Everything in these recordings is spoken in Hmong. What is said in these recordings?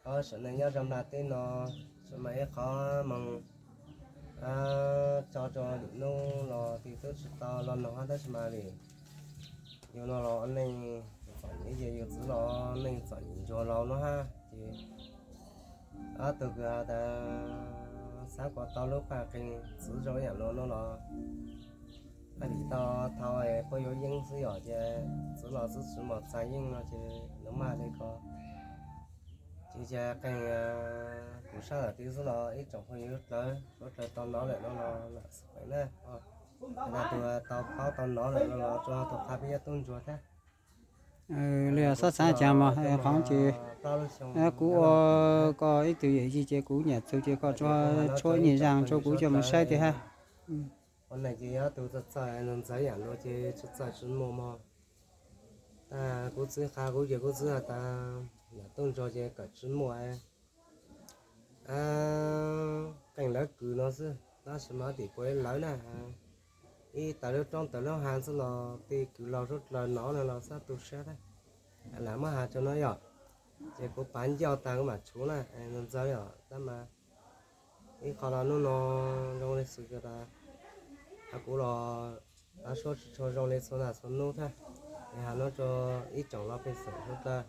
Ob, sim neej nyob rau nplaj teb no, tsis mas ib qhov moog tso rua lwm nub los twb tsis tau los noog hab, tab sis mas vim yug no los neej txom nyem, ces yug txwv los neej txom nyem ntsuag laus no hab, ces ob tug kws has tas xaav kuas tau lub paj qeeg txwv zoo ib yaam luag no los, vim tau thaum puab yuav yeeb xwb yom, ces txwv los txwv tsis muaj txag yeej no ces nuav maj le ko. Ces, ces qeeg kuv sab lawm tib xwb los ib tsoom phooj ywg dlawg suav dlawg tau nov lawm no los lam xaus na. Has tas tug tau paub tau nov lawm no los tsuas tau qha peb cov tub ntsuag thiab. Li xob xaav cas mog, qhov ces kuv ua koj ib tug yawm yij ces kuv nyam txug ces koj tsuas tshuab ib nyuag zaj rua kuv coj moog saib tiag hab. Ua neej ces yog tug txawj txawj ntxawg ntxawg yaam luag ces tsis txawj tsis muaj mog. Tag kuv txwv qha kuv ces kuv txwv has tas yaam tub ntsuag ces kawm tsis muaj, qeej lawv kws no xwb, tab sis mas tim kuv lawv na, ib tawm lub roob tawm lub hav xwb los tej kws laug suav dlawg nov no los xab tu sab thiab. Lam muab has rua no yom, ces kuv pav ncauj tag kuv mam tshuv na, ntxawg yom, tab mas ib qho los nub no zoo li xwb tas, kuv los suav tsis tshua zoo li txhua nub txhua nub thiab. Es has no rua ib tsoom los pej xeem suav dlawg,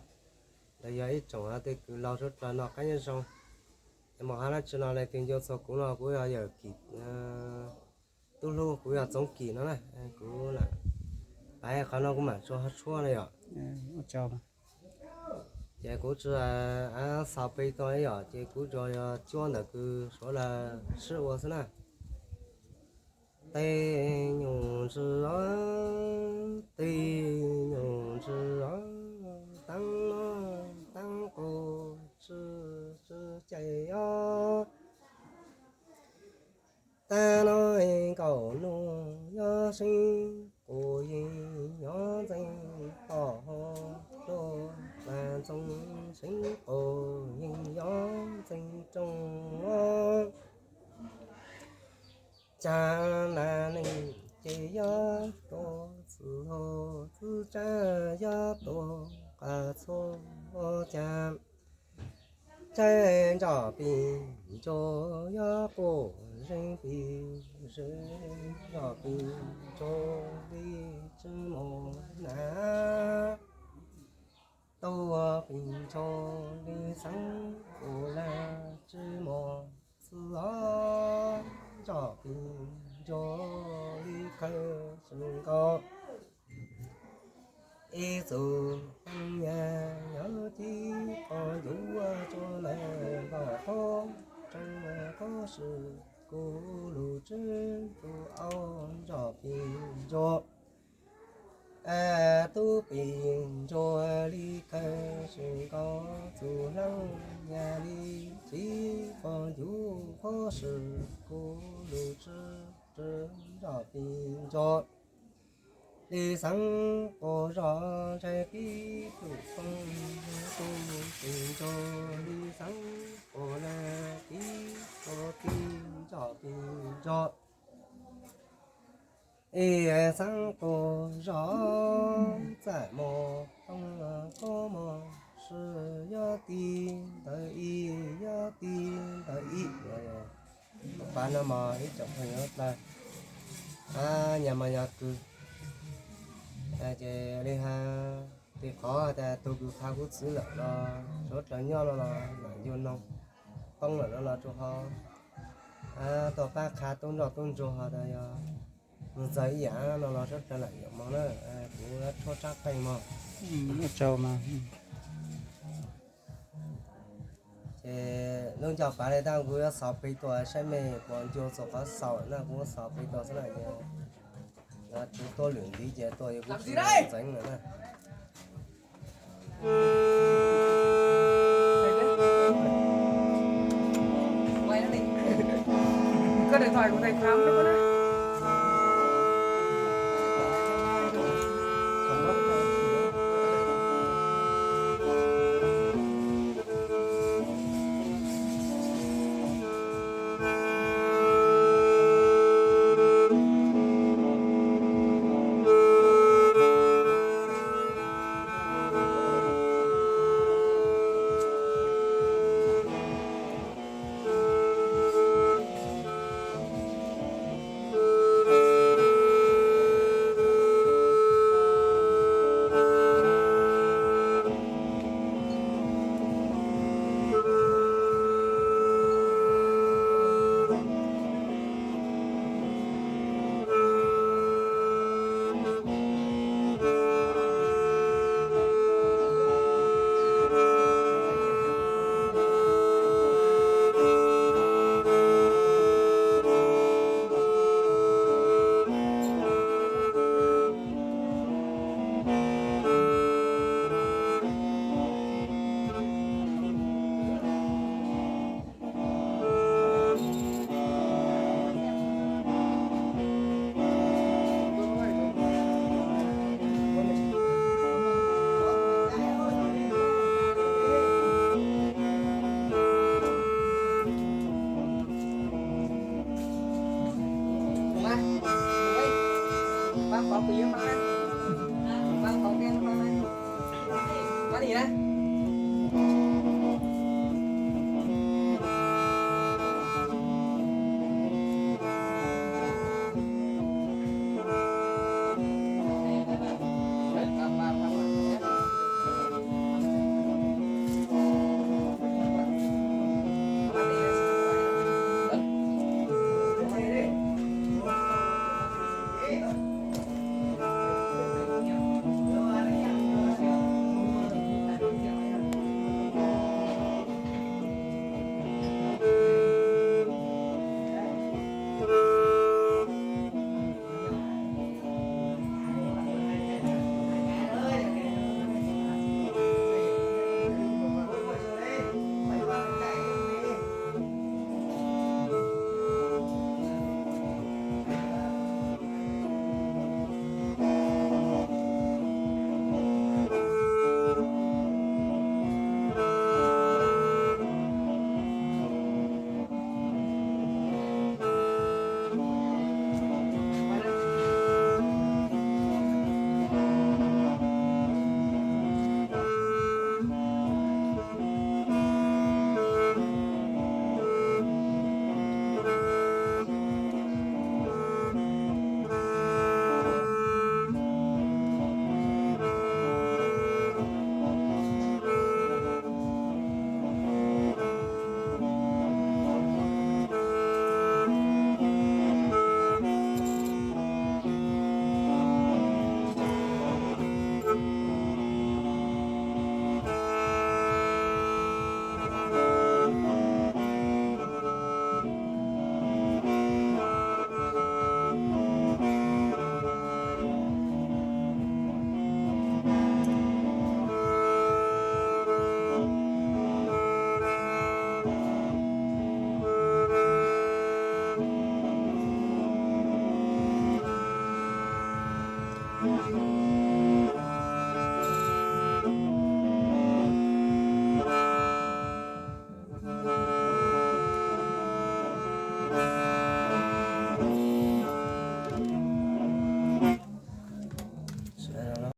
los yog ib tsoom tej kws laug suav dlawg noj qab nyob zoo. Es mus hab dlaab tsi no leej twg nco txug kuv no kuv yog yawm Kim tub hlub, kuv yog Txoov Kim no na, kuv lam pav qhov no kuv mam tshuab tshuab na yom. Ces kuv tsi xaus plig tuaj yom, ces kuv tsuas yog cuab ntawm kws suav dlawg sib ua xwb na. Tej nyuj ntsis os, tej nyuj ntsis os, taab no taab qus tsi tsi cai os. Taab no nkaum nuj yog seeb qus yeej nyob ntxeeg toj hauv, luj lag ntxoov seeb qus yeej nyob ntxeeg rooj os. Caag nam neej ces yog tuag, txwj hau txwj tsav yog tuag, qas txhua caag tsaig nroj pig ntsuag, yog quaj zeeg pig zeeg nroj pig ntsuag li tsi mus na. Tuag pig ntsuag li xeeb qus lag tsi mus txwv os, nroj pig ntsuag li khawg tsi nkaus. Ib txug hleb nyag yog ci qos ncuv tsuas lawm npam qub, tseeb qub swm kuv lug tswb tus aub nroj pig ntsuag. Tub pig ntsuag li khawg tsi nkaus, txug hleb nyag li ci qos ncuv qub swm kuv lug tswb nroj pig ntsuag. Li xeeb qus zog ntshai pib plum poob, tub pig ntsuag li xeeb qus lag pib qus pig nroj pig ntsuag. Ib xeeb qus zog txaj muag tooj qub muag swm, yog tig ntawd ib, yog tig ntawd ib. Pav no mog ib tsoom phooj ywg dlawg, nyag mog nyag kws, ces li has, tim qhov tas tug kws qha kuv txwv lawm los suav dlawg nyob no los lam yug noog poob lawm no los tsuas ho tuaj pab qha tub nroj tub ntsuag ho tas yog mus txog ib yam no los suav dlawg lam yuav mog na, kuv tshuab tsab qeej mog. Ces lub ncauj pav li tab kuv yuav xaus plig tuaj saib mej puas ncu txug qhov xaus na, kuv xaus plig tuaj xwb na, ces yuav tsum tuab lwm ntiv ces tuaj yuav kuv tsis ntxeev lawm na. Có điện thoại của thầy Thắm nữa đó.